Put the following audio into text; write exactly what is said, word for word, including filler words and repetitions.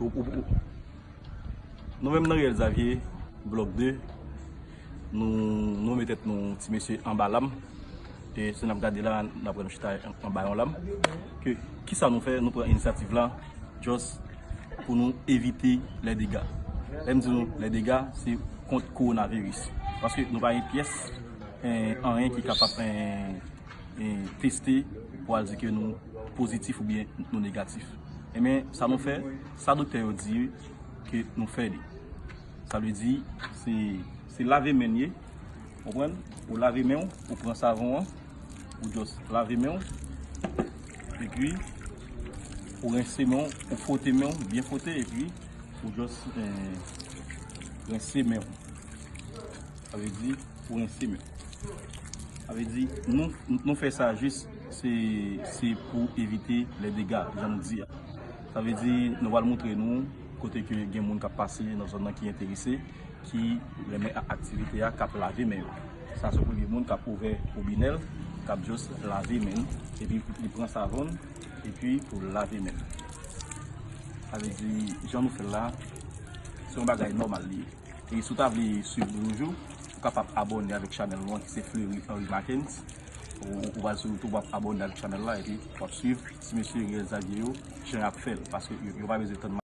Ou, ou, ou. Nou menm nan Riel Xavier, blòk de, nou, nou nonmen tèt nou Ti Mesye Anba Lam. E si n ap gade la, n ap wè nou chita an, anba yon lam. Ke, kisa nou fè? Nou pran inisyativ la, just pou nou evite lè dega. Lè m di nou lè dega, se kont kowonaviris. Paske nou pa gen pyès, eh, anyen ki kapab, eh, eh, teste pou al di ke nou pozitif oubyen nou negatif. Ebyen, sa nou fè, sa doktè yo di ke nou fè li. Sa vle di, se, se lave men n ye, konprann? Ou lave men w, ou pran savon an, ou just lave men w, epi ou rense men w, ou fwote men w, byen fwote, epi ou just, eh, rense men w. Sa vle di, ou rense men w. Sa vle di, nou, nou fè sa jis, se, se pou evite lè dega, jan nou di a. Sa vle di, nou pral montre nou kote ke gen moun k ap pase nan zòn nan ki enterese, ki renmen ak aktivite a, k ap lave men yo. Sa se premye moun k ap ouvè wobinè l, k ap just lave men l, epi li pran savon l, epi pou lave men l. Sa vle di, jan nou fè l la, se yon bagay nòmal li ye. E si w ta vle swiv nou toujou, ou kapab abòne avèk chanèl nou an ki se Fleury Henry Marckens. Ou, ou pral sou YouTube, w ap abòne avèk chanèl la, epi w ap swiv ti mesye Riel Xavier yo, jan y ap fè l, paske yo, yo pa bezwen tann